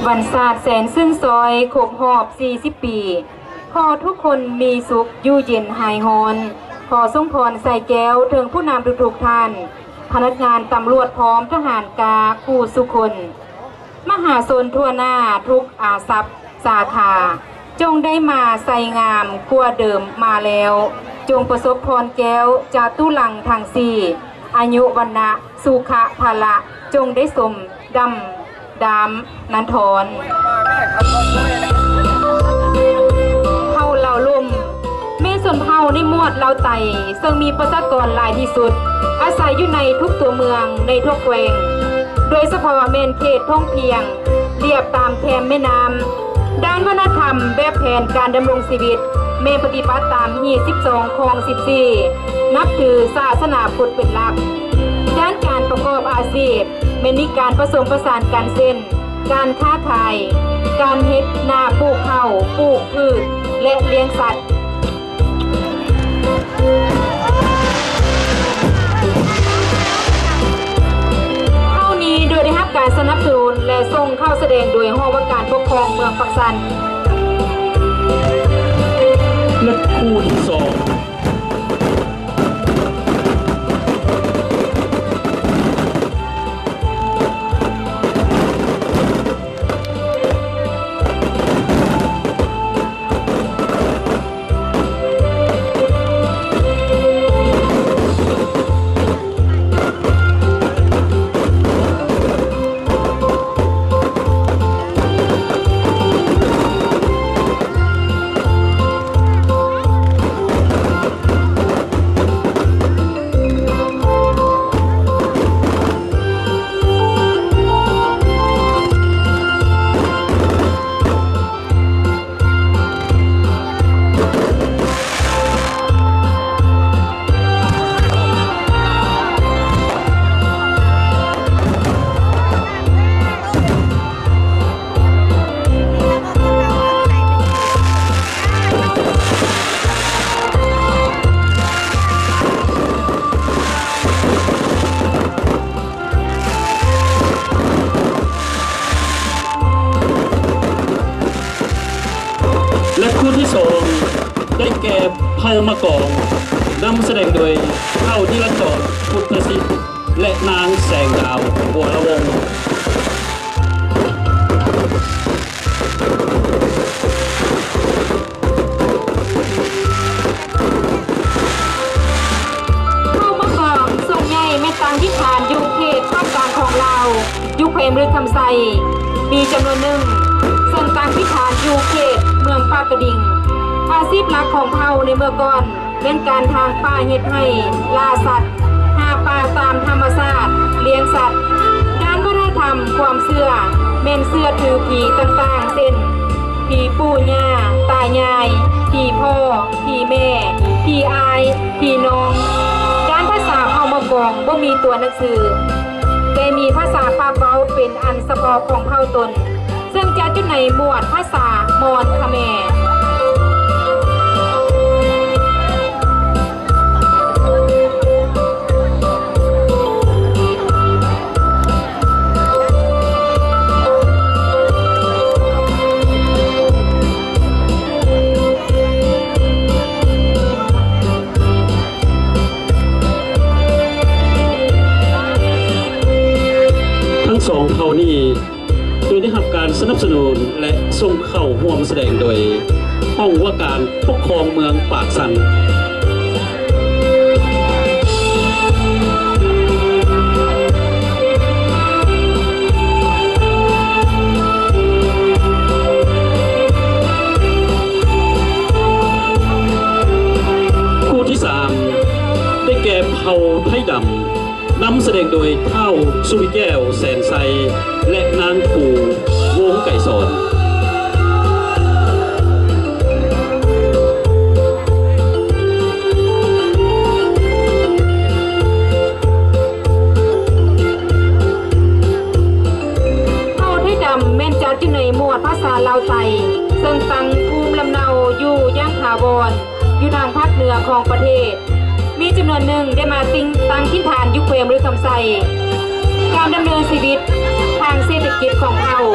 ວັນຊາດແສນຊື່ນຊອຍ ຄົບຮອບສີ່ສິບປີ. ຂໍທຸກຄົນມີສຸກ ຢູ່ເຢັນ ຫາຍຮ້ອນ. ຂໍສົ່ງພອນໃສ່ແກ້ວເຖິງຜູ້ນຳທຸກໆທ່ານ, ພະນັກງານຕຳຫຼວດພ້ອມທະຫານກາຄູ່ສູ່ຄົນ. ມະຫາຊົນທົ່ວໜ້າທຸກອາສັບສາຂາ ຈົ່ງໄດ້ມາໃສ່ງາມກວ່າເດີມມາແລ້ວ. ຈົ່ງປະສົບພອນແກ້ວຈະຕຸລັງທັງສີ່, ອາຍຸ ວັນນະ ສຸຂະ ພະລະ ຈົ່ງໄດ້ສົມ ດຳດາມນັນທອນ. ເຜົ່າລາວລຸ່ມ ແມ່ນຊົນເຜົ່າໃນໝວດລາວໃຕ້ ເຊິ່ງມີປະຊາກອນຫຼາຍທີ່ສຸດ, ອາໄສຢູ່ໃນທຸກຕົວເມືອງໃນທົ່ວແຂວງ, ໂດຍສະເພາະແມ່ນເຂດທົ່ງພຽງ ລຽບຕາມແຄມແມ່ນ້ຳ. ດ້ານວັດທະນະທຳແບບແຜນການດຳລົງຊີວິດ ແມ່ນປະຕິບັດຕາມຮີດສິບສອງ ຄອງສິບສີ່ ນັບຖືສາສະໜາພຸດເປັນຫຼັກ. ດ້ານການປະກອບອາຊີບ ແມ່ນມີການປະສົມປະສານກັນ ເຊັ່ນ ການຄ້າຂາຍ, ການເຮັດນາປູກເຂົ້າ, ປູກພືດ ແລະ ລ້ຽງສັດ. ເທົ່ານີ້ໂດຍໄດ້ຮັບການສະໜັບສະໜູນ ແລະ ສົ່ງເຂົ້າສະແດງໂດຍຫ້ອງວ່າການປົກຄອງເມືອງປາກຊັນ. ແລະ ຄູ່ທີສອງ. ແລະ ຄູ່ທີສອງ ໄດ້ແກ່ເຜົ່າມະກອງ, ນຳສະແດງໂດຍ ທ້າວນິລັນດອນ ພຸດທະສິດ ແລະ ນາງແສງດາວ ບົວລະວົງ. ເຜົ່າມະກອງສ່ວນໃຫຍ່ແມ່ນຕັ້ງຖິ່ນຖານຢູ່ເຂດພາກກາງຂອງລາວ, ຢູ່ແຂວງບໍລິຄຳໄຊ ມີຈຳນວນໜຶ່ງ ເຊິ່ງຕັ້ງຖິ່ນຖານຢູ່ເຂດເມືອງປາກກະດິງ. ອາຊີບຫຼັກຂອງເຜົ່າໃນເມື່ອກ່ອນ ແມ່ນການຖາງປ່າເຮັດໄຮ່, ລ່າສັດ, ຫາປາຕາມທຳມະຊາດ, ລ້ຽງສັດ. ດ້ານວັດທະນະທຳຄວາມເຊື່ອ ແມ່ນເຊື່ອຖືຜີຕ່າງໆ ເຊັ່ນ ຜີປູ່ຍ່າຕາຍາຍ, ຜີພໍ່, ຜີແມ່, ຜີອ້າຍ, ຜີນ້ອງ. ດ້ານພາສາເຜົ່າມະກອງບໍ່ມີຕົວໜັງສື, ແຕ່ມີພາສາປາກເວົ້າເປັນອັນສະເພາະຂອງເຜົ່າຕົນ. ເຊິ່ງຈັດຢູ່ໃນໝວດພາສາມອນຂະແມ. ທັງສອງເຜົ່ານີ້ ໂດຍໄດ້ຮັບການສະໜັບສະໜູນ ແລະ ສົ່ງເຂົ້າຮ່ວມສະແດງໂດຍຫ້ອງວ່າການປົກຄອງເມືອງປາກຊັນ. ຄູ່ທີສາມ ໄດ້ແກ່ເຜົ່າໄທດຳ. ນຳສະແດງໂດຍ ທ້າວ ສຸວິແກ້ວ ແສນໄຊ ແລະ ນາງປູ ວົງໄກສອນ. ເຜົ່າໄທດຳແມ່ນຈັດຢູ່ໃນໝວດພາສາລາວໃຕ້, ເຊິ່ງຕັ້ງພູມລຳເນົາຢູ່ຢ່າງຖາວອນ ຢູ່ທາງພາກເໜືອຂອງປະເທດ, ມີຈຳນວນ ໜຶ່ງ ໄດ້ມາຕັ້ງຖິ່ນຖານຢູ່ແຂວງບໍລິຄຳໄຊ. ການດຳເນີນຊີວິດທາງເສດຖະກິດຂອງເຜົ່າ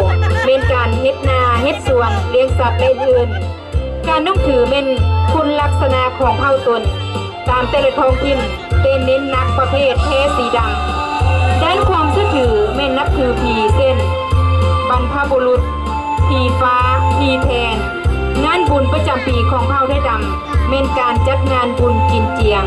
ແມ່ນການເຮັດນາ, ເຮັດສວນ, ລ້ຽງສັດ ແລະ ອື່ນໆ. ການນັບຖືແມ່ນຄຸນລັກສະນະຂອງເຜົ່າຕົນຕາມແຕ່ລະທ້ອງຖິ່ນ, ແຕ່ເນັ້ນໜັກປະເພດແພສີດຳ. ດ້ານຄວາມເຊື່ອຖືແມ່ນນັບຖືຜີເຊັ່ນ ບັນພະບຸລຸດ, ຜີຟ້າ, ຜີແທນ. ງານບຸນປະຈຳປີຂອງເຜົ່າໄທດຳ ແມ່ນການຈັດງານບຸນກິນຈຽງ.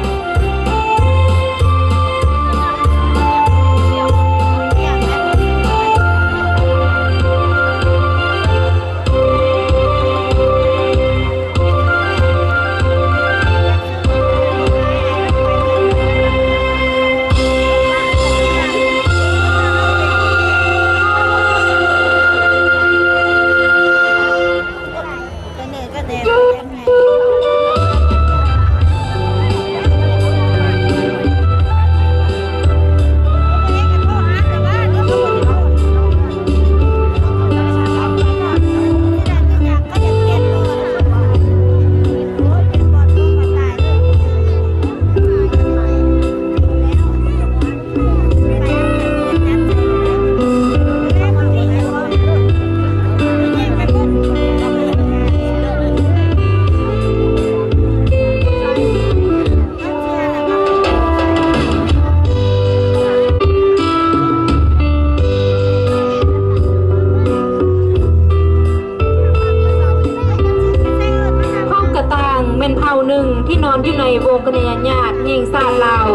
ເຜົ່າກະຕ່າງແມ່ນເຜົ່າໜຶ່ງທີ່ນອນຢູ່ໃນວົງຄະນະຍາດແຫ່ງຊາດລາວ,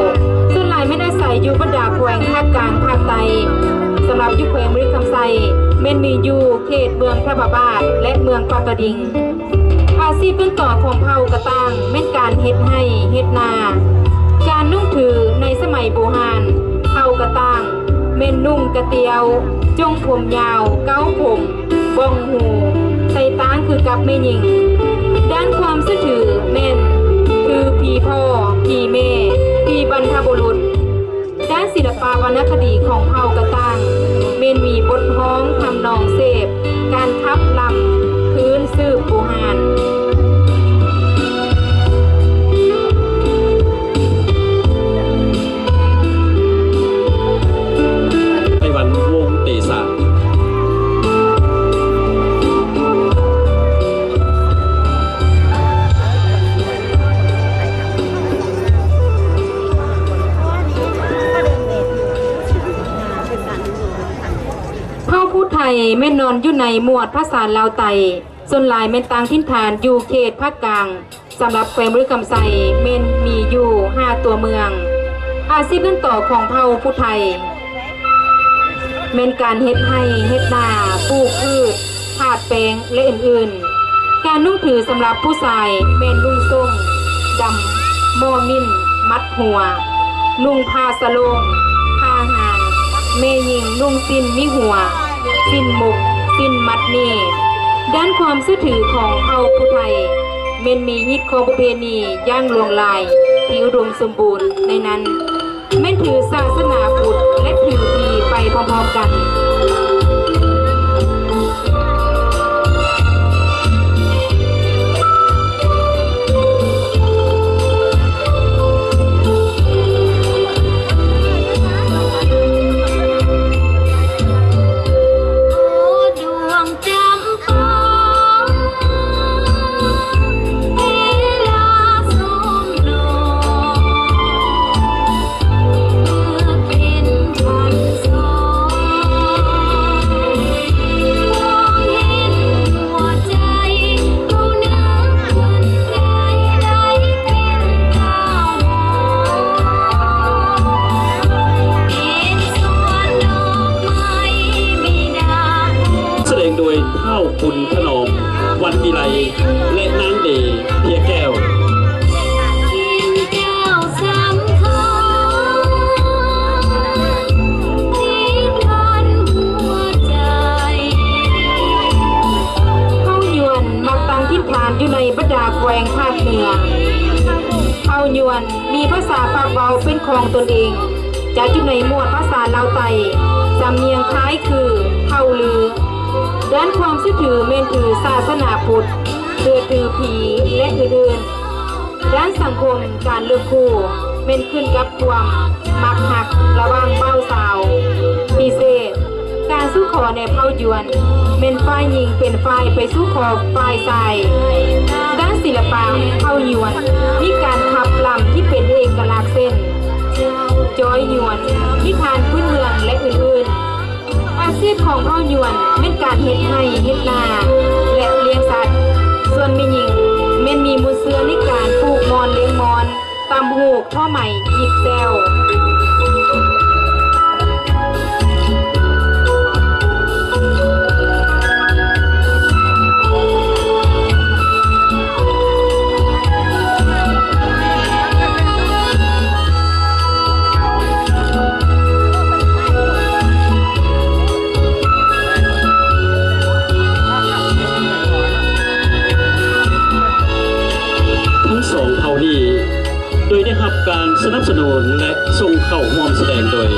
ສ່ວນຫຼາຍແມ່ນອາໄສຢູ່ບັນດາແຂວງພາກກາງ, ພາກໃຕ້. ສຳລັບຢູ່ແຂວງບໍລິຄຳໄຊ ແມ່ນມີຢູ່ເຂດເມືອງທ່າພະບາດ ແລະ ເມືອງປາກກະດິງ. ອາຊີບຕົ້ນຕໍຂອງເຜົ່າກະຕ່າງແມ່ນການເຮັດໄຮ່ເຮັດນາ. ການນຸ່ງຖືໃນສະໄໝບູຮານ ເຜົ່າກະຕ່າງແມ່ນນຸ່ງກະຕຽວ, ຈົ່ງຜົມຍາວ, ເກົ້າຜົມ, ບ່ອງຫູ, ໃສ່ຕາງຄືກັບແມ່ຍິງ. ດ້ານຄວາມເຊື່ອຖືແມ່ນຖືຜີພໍ່, ຜີແມ່, ຜີບັນພະບຸລຸດ. ດ້ານສິລະປະວັນນະຄະດີຂອງເຜົ່າກະຕ່າງ ແມ່ນມີບົດຮ້ອງທຳນອງເສບ, ການຂັບລຳ, ຄືນສືບບູຮານ. ໄພວັນ ວົງເຕສາ. ເຜົ່າພູໄທແມ່ນນອນຢູ່ໃນໝວດພາສາລາວໃຕ້, ສ່ວນຫຼາຍແມ່ນຕັ້ງຖິ່ນຖານຢູ່ເຂດພາກກາງ. ສຳລັບແຂວງບໍລິຄຳໄຊແມ່ນມີຢູ່ຫ້າຕົວເມືອງ. ອາຊີບຕົ້ນຕໍຂອງເຜົ່າພູໄທ ແມ່ນການເຮັດໄຮ່ເຮັດນາ, ປູກພືດ, ທາດແປ້ງ ແລະ ອື່ນໆ. ການນຸ່ງຖືສຳລັບຜູ້ຊາຍແມ່ນນຸ່ງໂສ້ງດຳ, ໝໍ້ມິ້ນ, ມັດຫົວ, ນຸ່ງຜ້າສະໂຫຼງ, ຜ້າຫາງ, ແມ່ຍິງນຸ່ງສິ້ນມີຫົວ, ສິ້ນໝົກ, ສິ້ນມັດໜີບ. ດ້ານຄວາມເຊື່ອຖືຂອງເຜົ່າພູໄທ ແມ່ນມີຮີດຄອງປະເພນີຢ່າງຫຼວງຫຼາຍທີ່ອຸດົມສົມບູນ, ໃນນັ້ນແມ່ນຖືສາສະໜາພຸດ ແລະ ຖືຜີໄປພ້ອມໆກັນ. ສະແດງໂດຍທ້າວ ຄຸນຖະໜອມ ວັນວິໄລ ແລະ ນາງເດ ເພຍແກ້ວ. ເຜົ່າຍວນມັກຕັ້ງຖິ່ນຖານຢູ່ໃນບັນດາແຂວງພາກເໜືອ. ເຜົ່າຍວນ ມີພາສາປາກເວົ້າເປັນຂອງຕົນເອງ, ຈັດຢູ່ໃນໝວດພາສາລາວໃຕ້, ສຳນຽງຄ້າຍຄືເຜົ່າລື. ດ້ານຄວາມເຊື່ອຖືແມ່ນຖືສາສະໜາພຸດ, ເຊື່ອຖືຜີ ແລະ ອື່ນໆ. ດ້ານສັງຄົມ, ການເລືອກຄູ່, ແມ່ນຂຶ້ນກັບຄວາມມັກຮັກລະຫວ່າງບ່າວສາວ. ພິເສດ, ການສູ່ຂໍໃນເຜົ່າຢວນ ແມ່ນຝ່າຍຍິງເປັນຝ່າຍໄປສູ່ຂໍຝ່າຍຊາຍ. ດ້ານສິລະປະເຜົ່າຢວນ ມີການຂັບລຳທີ່ເປັນເອກະລັກເຊັ່ນ ຈ້ອຍຢວນ, ນິທານພື້ນເມືອງ ແລະ ອື່ນໆ. ອາຊີບຂອງເຜົ່າຢວນແມ່ນການເຮັດໄຮ່ເຮັດນາ ແລະ ລ້ຽງສັດ. ສ່ວນແມ່ຍິງແມ່ນມີມູນເຊື້ອໃນການປູກໝອນລ້ຽງມອນ, ຕ່ຳຫູກ ທໍໄໝ ຫຍິບແຊວ. ທັງສອງເຜົ່ານີ້ ໂດຍໄດ້ຮັບການສະໜັບສະໜູນ ແລະ ສົ່ງເຂົ້າຮ່ວມສະແດງໂດຍ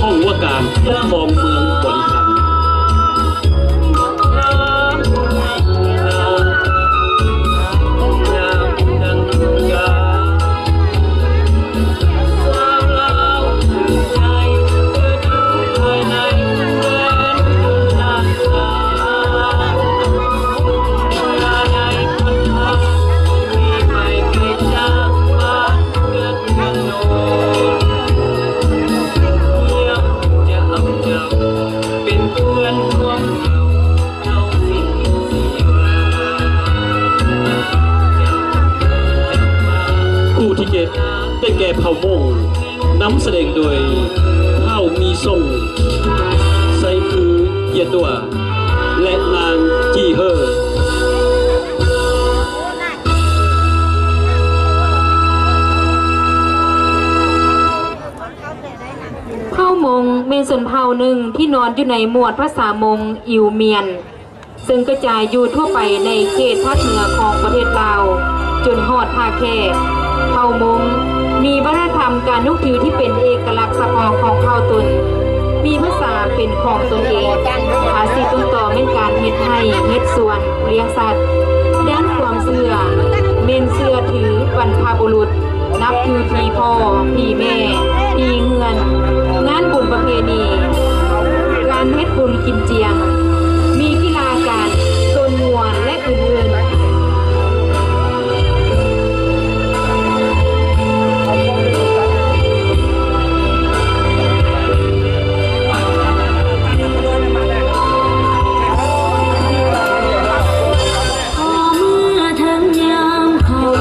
ຫ້ອງວ່າການປົກຄອງເມືອງບໍລິຄັນ. ຄູ່ທີເຈັດ ໄດ້ແກ່ເຜົ່າມົ້ງ ນຳສະແດງໂດຍ ທ້າວມີຊົງ ໄຊຄື ເຈຍຕົວ ແລະ ນາງ ຈີເຮີ. ເຜົ່າມົ້ງແມ່ນຊົນເຜົ່າໜຶ່ງທີ່ນອນຢູ່ໃນໝວດພາສາມົ້ງອິວມຽນ ເຊິ່ງກະຈາຍຢູ່ທົ່ວໄປໃນເຂດພາກເໜືອຂອງປະເທດລາວ ຈົນຮອດທ່າແຂກ. ເຜົ່າມົ້ງມີວັດທະນະທຳການນຸ່ງຖືທີ່ເປັນເອກະລັກສະເພາະຂອງເຜົ່າຕົນ, ມີພາສາເປັນຂອງຕົນເອງ, ອາຊີບຕົ້ນຕໍແມ່ນການເຮັດໄຮ່ເຮັດສວນ, ລ້ຽງສັດ. ດ້ານຄວາມເຊື່ອ ແມ່ນເຊື່ອຖືບັນພະບຸລຸດ, ນັບຖືຜີພໍ່, ຜີແມ່, ຜີເຮືອນ, ງານບຸນປະເພນີ, ການເຮັດບຸນກິນຈຽງ, ມີກິລາການຊົນງວນ ແລະ ອື່ນໆ. ພໍເມື່ອເຖິງຍາມເຂົ້າ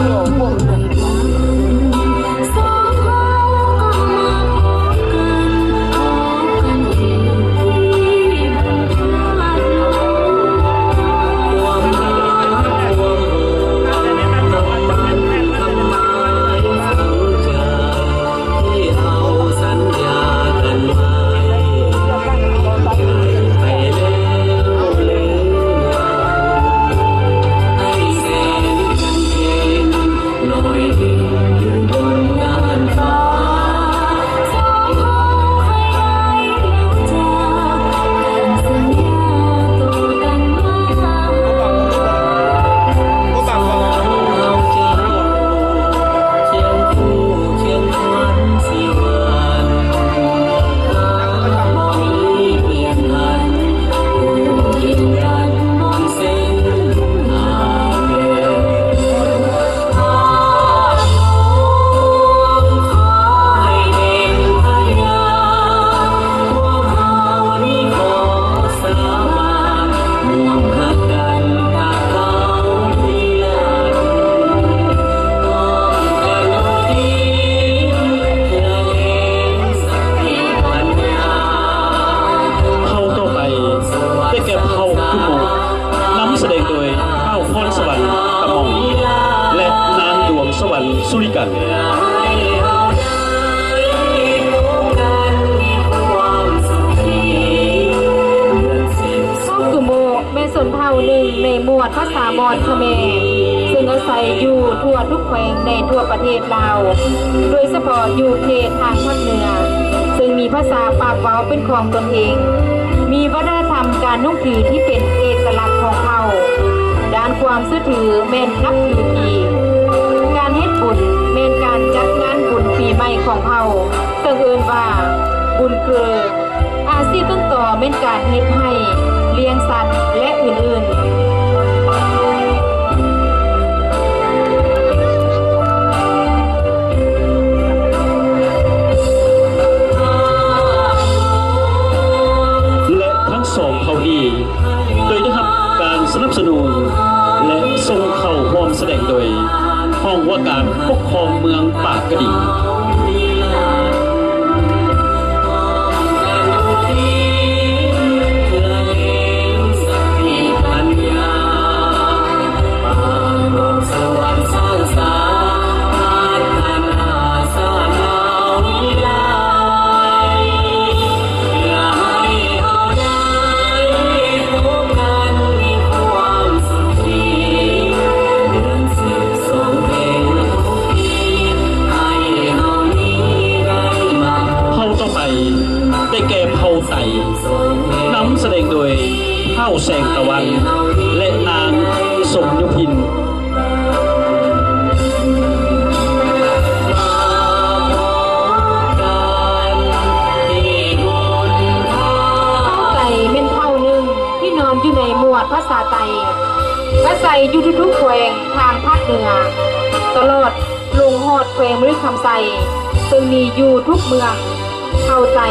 ເຜົ່າຕໍ່ໄປ ໄດ້ແກ່ເຜົ່າກຸໂມະ ນຳສະແດງໂດຍ ທ້າວພອນສະຫວັນ ຕະໝ່ອງ ແລະ ນາງດວງສະຫວັນ ສຸລິກັນ. ເຜົ່າກຸໂມະ ແມ່ນຊົນເຜົ່າໜຶ່ງໃນໝວດພາສາມອນຂະແມ ເຊິ່ງອາໄສຢູ່ທົ່ວທຸກແຂວງໃນທົ່ວປະເທດລາວ, ໂດຍສະເພາະຢູ່ເຂດທາງພາກເໜືອ ເຊິ່ງມີພາສາປາກເວົ້າເປັນຂອງຕົນເອງ, ມີວັດທະນະທຳການນຸ່ງຖືທີ່ເປັນເອກະລັກຂອງເຜົ່າ. ດ້ານຄວາມເຊື່ອຖືແມ່ນນັບຖືຜີ, ການເຮັດບຸນແມ່ນການຈັດງານບຸນປີ ເຜົ່າ ເຊິ່ງເອີ້ນວ່າບຸນເກີ ອາຊີບຕົ້ນຕໍແມ່ນການເຮັດໄຮ່, ລ້ຽງສັດ ແລະ ອື່ນໆ. ແລະ ທັງສອງເຜົ່ານີ້ ໂດຍໄດ້ຮັບການສະໜັບສະໜູນ ແລະ ສົ່ງເຂົ້າຮ່ວມສະແດງໂດຍ ຫ້ອງວ່າການປົກຄອງເມືອງປາກກະດິງ. ເຜົ່າຕໍ່ໄປ ໄດ້ແກ່ເຜົ່າໄຕ ນຳສະແດງໂດຍ ທ້າວ ແສງຕາວັນ ແລະ ນາງ ສົມຍຸພິນ. ເຜົ່າໄຕແມ່ນເຜົ່າໜຶ່ງທີ່ນອນຢູ່ໃນໝວດພາສາໄຕ ອາໄສຢູ່ທຸກໆແຂວງທາງພາກເໜືອ ຕະຫຼອດລົງຮອດແຂວງບໍລິຄຳໄຊ ເຊິ່ງມີຢູ່ທຸກເມືອງ. ເຜົ່າໄຕ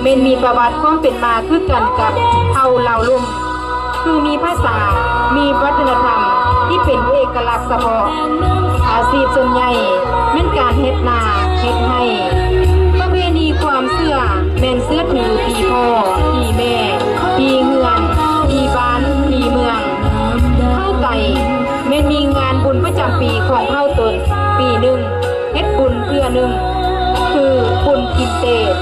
ແມ່ນມີປະຫວັດຄວາມເປັນມາຄືກັນກັບເຜົ່າລາວລຸ່ມ ຄືມີພາສາ, ມີວັດທະນະທຳທີ່ເປັນເອກະລັກສະເພາະ. ອາຊີບສ່ວນໃຫຍ່ແມ່ນການເຮັດນາເຮັດໄຮ່. ປະເພນີຄວາມເຊື່ອແມ່ນເຊື່ອຖືຜີພໍ່, ຜີແມ່, ຜີເຮືອນ, ຜີບ້ານ, ຜີເມືອງ. ເຜົ່າໄຕແມ່ນມີງານບຸນປະຈຳປີຂອງເຜົ່າຕົນ ປີໜຶ່ງ ເຮັດບຸນເທື່ອໜຶ່ງ ຄືບຸນກິນເຕດ.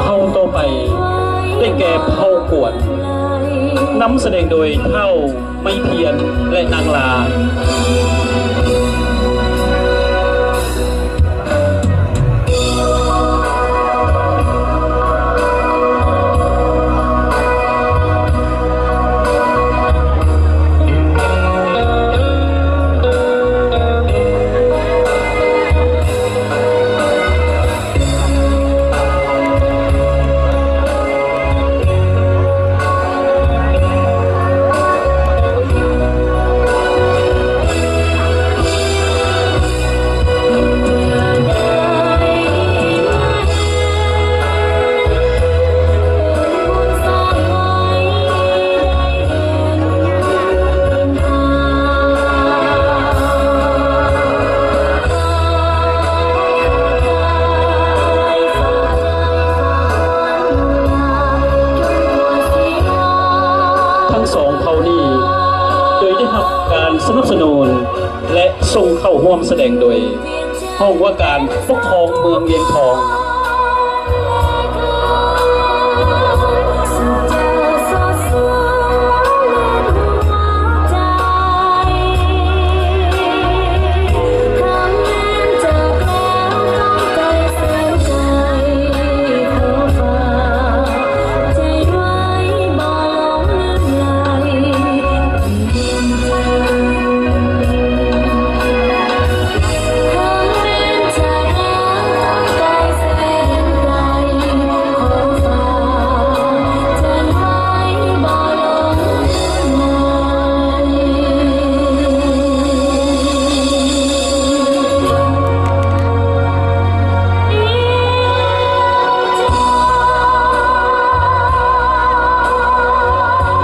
ເຜົ່າຕໍ່ໄປ ໄດ້ແກ່ເຜົ່າກວນ ນຳສະແດງໂດຍທ້າວ ໄມ້ພຽນ ແລະ ນາງລາ. ທັງສອງເຜົ່ານີ້ ໂດຍໄດ້ຮັບການສະໜັບສະໜູນ ແລະ ສົ່ງເຂົ້າຮ່ວມສະແດງໂດຍ ຫ້ອງວ່າການປົກຄອງເມືອງວຽງທອງ.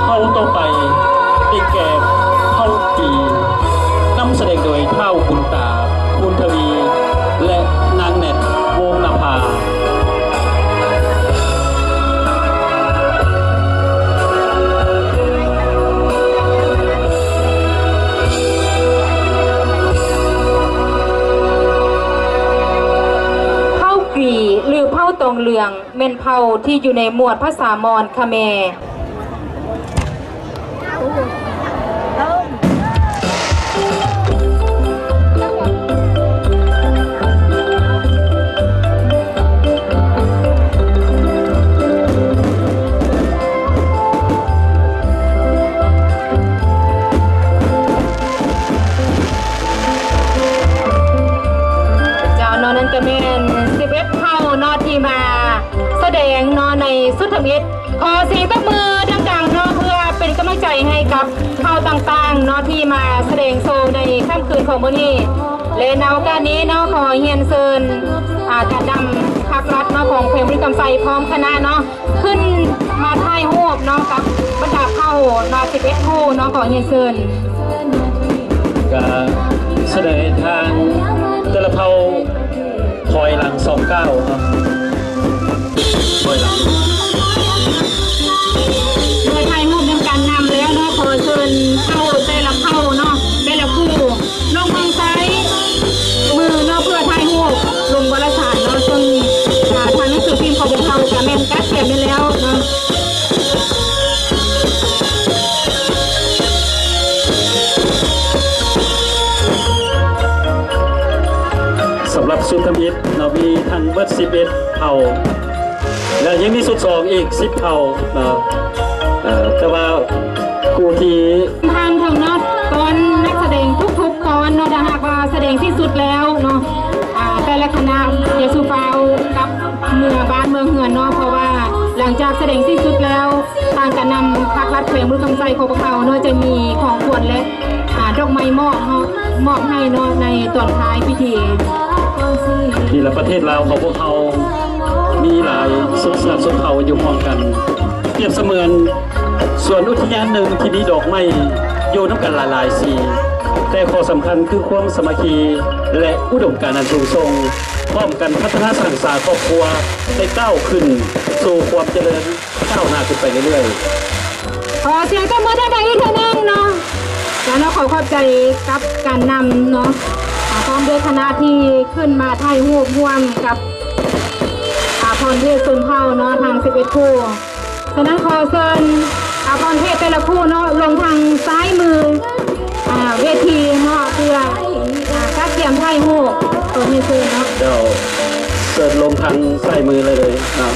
ເຜົ່າຕໍ່ໄປ ໄດ້ແກ່ເຜົ່າປີ ນຳສະແດງໂດຍທ້າວບຸນຕາ ພູນທະວີ ແລະ ນາງແນັດ ວົງນະພາ. ເຜົ່າກຣີ ຫຼື ເຜົ່າຕອງເຫຼືອງ ແມ່ນເຜົ່າທີ່ຢູ່ໃນໝວດພາສາມອນຄະແມ. ກະແມ່ນສິບເອັດເຜົ່າເນາະ ທີ່ມາສະແດງເນາະໃນຊຸດທຳອິດ. ຂໍສຽງຕົບມືດັງໆເນາະ ເພື່ອເປັນກຳລັງໃຈໃຫ້ກັບເຜົ່າຕ່າງໆເນາະ ທີ່ມາສະແດງໂຊໃນຄ່ຳຄືນຂອງມື້ນີ້. ແລະ ໃນໂອກາດນີ້ເນາະ ຂໍຮຽນເຊີນ ອາ ການນຳພັກລັດເນາະ ຂອງແຂວງບໍລິຄຳໄຊ ພ້ອມຄະນະເນາະ ຂຶ້ນມາຖ່າຍຮູບເນາະ ກັບບັນດາເຜົ່າເນາະ ສິບເອັດຄູ່ເນາະ. ຂໍຮຽນເຊີນ. ກະສະແດງໃຫ້ທາງແຕ່ລະເຜົ່າຖອຍຫຼັງສອງກ້າວເນາະ ຖອຍຫຼັງ. ເມື່ອຖ່າຍຮູບນຳກັນນຳແລ້ວເນາະ ຂໍເຊີນເຂົ້າແຕ່ລະເຜົ່າເນາະ ແຕ່ລະຄູ່ ລົງທາງຊ້າຍມືເນາະ ເພື່ອຖ່າຍຮູບລົງວາລະສານເນາະ. ເຊິ່ງ ອາ ທາງໜັງສືພິມຂອງພວກເຮົາກະແມ່ນກະກຽມໄປແລ້ວເນາະ. ສຳລັບຊຸດທຳອິດເນາະ ມີທັງເບິດສິບເອັດເຜົ່າ ແລະ ຍັງມີຊຸດສອງອີກສິບເຜົ່າເນາະ. ເອີ ແຕ່ວ່າຜູ້ທີ່ ທາງເທິງເນາະ ຕອນນັກສະແດງທຸກໆຕອນເນາະ ຖ້າຫາກວ່າສະແດງສິ້ນສຸດແລ້ວເນາະ ອາ ແຕ່ລະຄະນະຢ່າສູ່ຟ້າວກັບເມືອບ້ານເມືອເຮືອນເນາະ ເພາະວ່າຫຼັງຈາກສະແດງສິ້ນສຸດແລ້ວ ທາງການນຳພັກລັດແຂວງບໍລິຄຳໄຊຂອງພວກເຮົາເນາະ ຈະມີຂອງຂວັນ ແລະ ອາ ດອກໄມ້ມອບເນາະ ມອບໃຫ້ເນາະ ໃນຕອນທ້າຍພິທີ. ນີ້ລະ ປະເທດລາວຂອງພວກເຮົາມີຫຼາຍຊົນຊາດຊົນເຜົ່າຢູ່ຮ່ວມກັນ ປຽບສະເໝືອນສວນອຸທິຍານໜຶ່ງທີ່ມີດອກໄມ້ຢູ່ນຳກັນຫຼາຍໆສີ, ແຕ່ຂໍ້ສຳຄັນຄືຄວາມສາມັກຄີ ແລະ ອຸດົມການອັນສູງສົ່ງ, ພ້ອມກັນພັດທະນາສ້າງສາຄອບຄົວໃຫ້ກ້າວຂຶ້ນສູ່ຄວາມຈະເລີນກ້າວໜ້າຂຶ້ນໄປເລື້ອຍໆ. ຂໍສຽງຕົບມືດັງໆອີກເທື່ອໜຶ່ງເນາະ. ແລ້ວເນາະ ຂໍຂອບໃຈກັບການນຳເນາະ ອາ ພ້ອມດ້ວຍຄະນະທີ່ຂຶ້ນມາຖ່າຍຮູບຮ່ວມກັບ ອາ ພອນເພດຊົນເຜົ່າເນາະ ທັງສິບເອັດຄູ່. ສະນັ້ນຂໍເຊີນ ອາ ພອນເພດແຕ່ລະຄູ່ເນາະ ລົງທາງຊ້າຍມື ອາ ເວທີເນາະ ເພື່ອ ອາ ກະກຽມຖ່າຍຮູບ. ຂໍຮຽນເຊີນເນາະ. ເຈົ້າ ເຊີນລົງທາງຊ້າຍມືເລີຍເນາະ.